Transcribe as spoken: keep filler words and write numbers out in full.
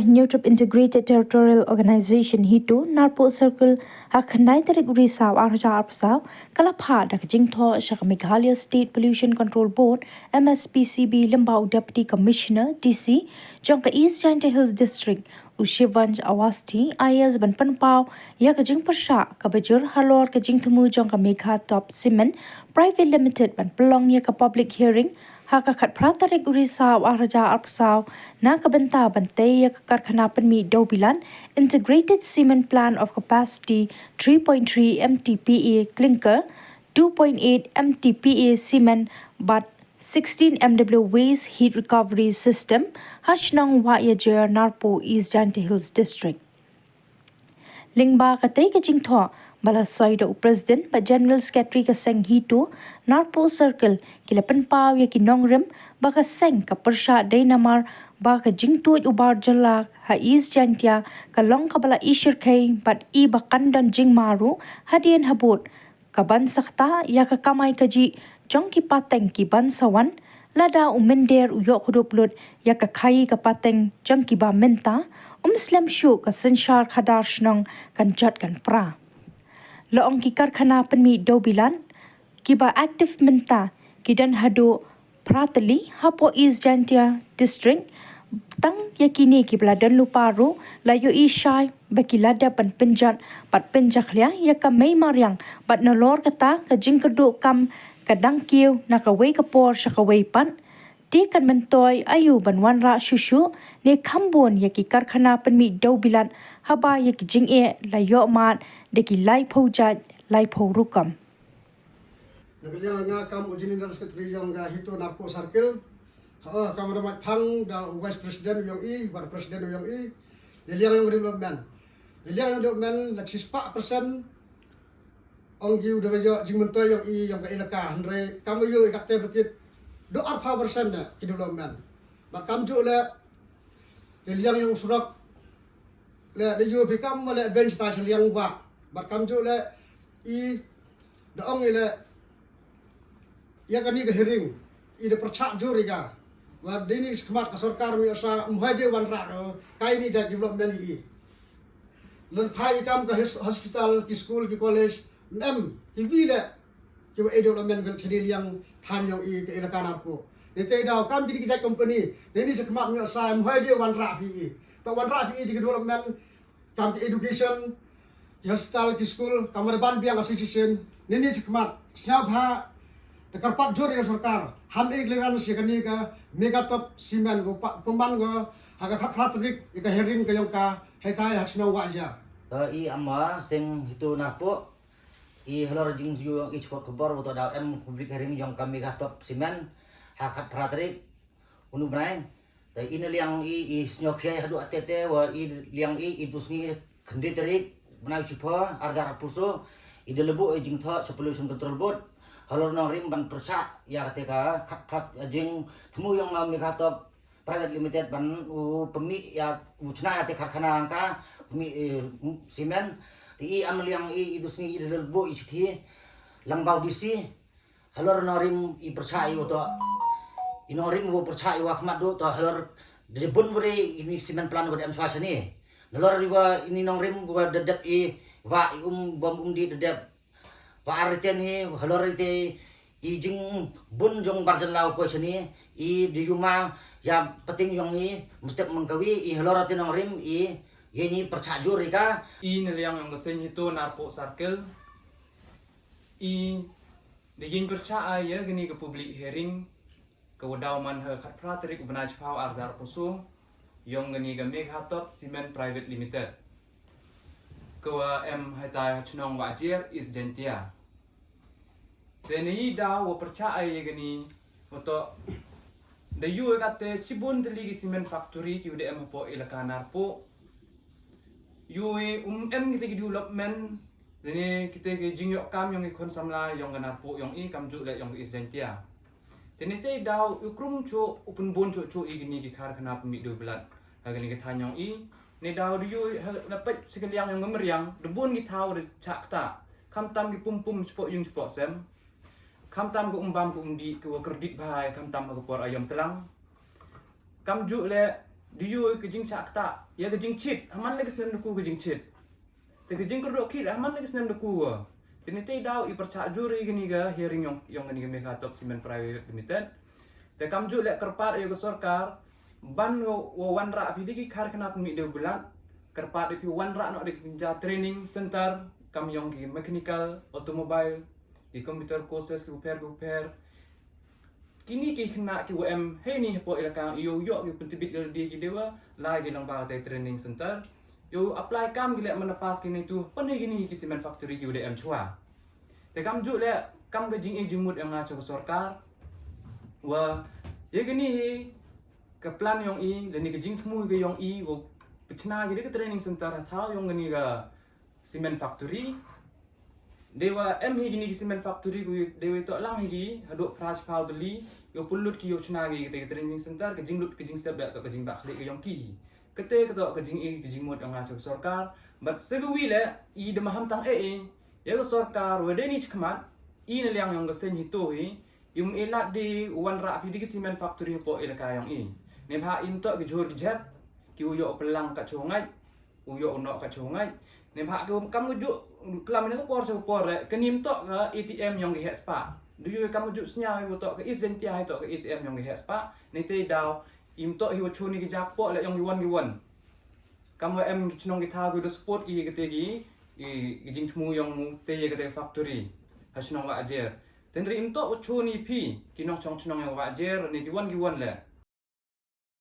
Hynñiewtrep Integrated Territorial Organization HITO Narpuh Circle ha khyndai tarik u Risaw ar hajar arphew saw ka la phah da ka jingthoh sha ka Meghalaya State Pollution Control Board, M S P C B, lyngba u Deputy Commissioner, D C, jong ka East Jaintia Hills District, u Shivansh Awasthi, I A S, ban pynpaw ïa ka jingpyrshah kaba jur halor ka jingthmu jong ka Meghatop Cement Private Limited ban pynlong ïa ka public hearing ha ka khatphra tarik u Risaw ar hajar arphew saw na ka bynta ban tei ïa ka karkhana pynmih dewbilat Integrated Cement Plant of Capacity three point three M T P A clinker, two point eight M T P A cement bad sixteen M W waste heat recovery system ha shnong Wahiajer, Narpuh, East Jaintia Hills District. Lyngba katei ka jingthoh ba la soi da u President bad General Secretary ka seng HITO Narpuh Circle, ki la pynpaw ïa ki nongrim ba ka seng ka pyrshah dei namar ba ka jingtuid u bar jylla ha East Jaintia ka long kaba la i shyrkhei bad i ba kan don jingma ruh hadien habud ka ban sa ktah ïa ka kamai kajih jong ki pateng ki ban sa wan. Lada u mynder u ïoh kdup lut ïa ka khaïi ka pateng jong ki ba mynta, um slem shuh ka synshar khadar shnong kan jot kan pra. La ong ki karkhana pynmih dewbilat ki ba active mynta ki don haduh phra tylli hapoh East Jaintia District. Tang ïa kine ki ba la don lypa ruh la ïohi shai ba ki la dep ban pynjot bad pynjakhlia ïa ka mei mariang, bad nalor kata ka jingkyrduh kam ka dang kiew na kawei ka por sha kawei pat. Te kan myntoi aïu ban wanrah shuh shuh ne kham bun ïa ki karkhana pynmih dewbilat haba ïa ki jingeh la ïoh mad da ki laiphew jait laiphew rukom. Na ka liang nga kam u General Secretary jong ka HITO Narpuh Circle. Ha, kam da mait phang da u Vice President u yong i, bad President u yong i. Na liang yong development. Na liang yong development la shispah percent ong ki u da ka ïoh jingmyntoi yong i yong ka elaka, hynrei kam ïoh i kat te betit do arphew percent ne ki development. Bad kam ju le na liang yong surok le da ïoh bi kam le bench ta sha liang ba. Bad kam ju le i da ong i le ïa kani ka hearing i da pyrshah jur ïa ka. Wa dini khmat ka sorkar mi sa mhoi de wanrah ka kai ni ja development i. Lon phai i kam ka his-, hospital, ki school, ki college, em ki wi le ki wa e development kan chini liang than yong i ka elaka Narpuh. Ni te daw kam kini ki jait company, ni ni khmat mi sa mhoi de wanrah phi i. Ta wanrah phi i di development kam ki education, ki hospital, ki school, kam re ban biang association, ni ni khmat sñiaw bha da kyrpad jur ïa ka sorkar ham e clearance ïa kani ka Meghatop Cement ko pa-, pynban ko ha ka khatphra tarik ïa ka hearing ka yong ka haitai ha shnong Wahiajer. To i ama seng HITO Narpuh i halor jingyu i chukot khubor wa to daw em public hearing yong ka Meghatop Cement ha khatphra tarik unu bnai. Te i na liang i, i snyo khiai haduh atete wa i liang i, i tu sngi khyndai tarik bnai chipha arjar puso i da lebu i jingthoh cha Pollution Control Board halor nongrim ban pyrshah ïa kate ka khatphra jingthmu yong Meghatop Private Limited ban u pynmih ïa u chna ïa te karkhana ka pynmih, eh, cement. Te i am liang i, i tu sngi i da lebu i chithi lang bau D C. Halor nongrim i pyrshah i wa to i nongrim wa pyrshah i wa khmat du to halor de bun bri ini cement plant wa de am swa shani. Nalor i wa ini nongrim wa de dep i wa i um bom um di de dep. Wa ariten hi halor ite i jing bun jong bar jylla wa poi shani i de yuma ïa pating yong i mestep mangkawi i halor ate nongrim i yeni pyrshah jur i ka. I na liang yong ka seng HITO Narpuh Circle. I da yin pyrshah ïa kani ka public hearing ka wa daw man ha khatphra tarik u bnai chiphaw arjar puso yong kani ka Meghatop Cement Private Limited ka wa em haitai ha chnong Wahiajer East Jaintia. Te ni daw wa pyrshah ïa kani wa to da yu kate chibun tylli ki cement factory ki wa da em hapoh elaka Narpuh. Yu i um em kite ki development, dene kite ki jingïoh kam yong i khun samla yong ka Narpuh yong i kam ju le yong ka East Jaintia. Dene te daw u krum chu u pynbun chu chu i kini ki karkhana pynmih dewbilat ha kini ki than yong i. Ne daw du yu ha na peit si ka liang yong ka mariang da bun ki thaw da chak ta. Kham tam ki pum pum chipok yung chipok sem. Kham tam ka umbam ka umdi ka wa kredit bha kham tam ha ka por ayom tlang. Kam ju le Dei ïa ka jingshah ktah, ïa ka jingcheat, ha man la ka snem da ku ka jingcheat. Te ka jingkyrduh kit, ha man la ka snem da ku. Te nitei daw i pyrshah jur ïa kane ka hearing yong, yong kane ka Megha Top Cement Private Limited. Te kam ju leh kyrpad ïa ka sorkar, ban wa, wa wanrah phi da ki karkhana pynmih dewbilat, kyrpad ïa phi wanrah noh da ki ja training center, kam yong ki mechanical, automobile, ki computer courses ki pher ki pher. Kine ki khynnah ki wa em heini hapoh elaka yong i, yow yoh ki pyntbit ïa lade ki dei wa, lai ki lang ba te training center. Yow apply kam ki leh man pass kine tu, pynheh kine ki cement factory ki wa da em chwa. Te kam ju leh kam ka jingïeit jingmut yong nga cha ka sorkar. Wa, ïa kine hi ka plan yong i, lane ka jingthmu ka yong i, wa pynchna ki da ka training center ha thaw yong kane ka cement factory. Dei wa em hi kine ki cement factory, ku dei wa toh lang hi ki, haduh phra chiphaw tylli, yow pynlut ki yow chna ki kata ka training center, ka jinglut ka jingsep da toh ka jingbakla ka yong ki. Kata ka toh ka jingïeit ka jingmut yong nga cha ka sorkar, bad sa kawi leh, i da maham tang eh eh, ïa ka sorkar, wa dei ni chikmat, i na liang yong ka seng hi to hi, im eh lad dei wanrah phi da ki cement factory hapoh elaka yong i. Neibhah im toh ki jhur ki jhep, ki u yoh pynlang ka chongai, u yoh u noh ka chongai. Neibhah ka kam ka ju klam ne ka por sa ka por re, ka nim toh ka A T M yong ka heh spah. Dei ïa kam ka ju sñiaw ïa u toh ka East Jaintia hi toh ka A T M yong ka heh spah. Nitei daw, im toh hi wa choni ki jak poh leh yong ki wan ki wan. Kam wa em ki chnong ki thaw ki da support ki kata ki, ki, ki jingthmu yong te ïa kata factory. Ha chnong Wahjer. Tynri im toh wa choni phi, ki nongchong chnong yong Wahjer, ne ki wan ki wan leh.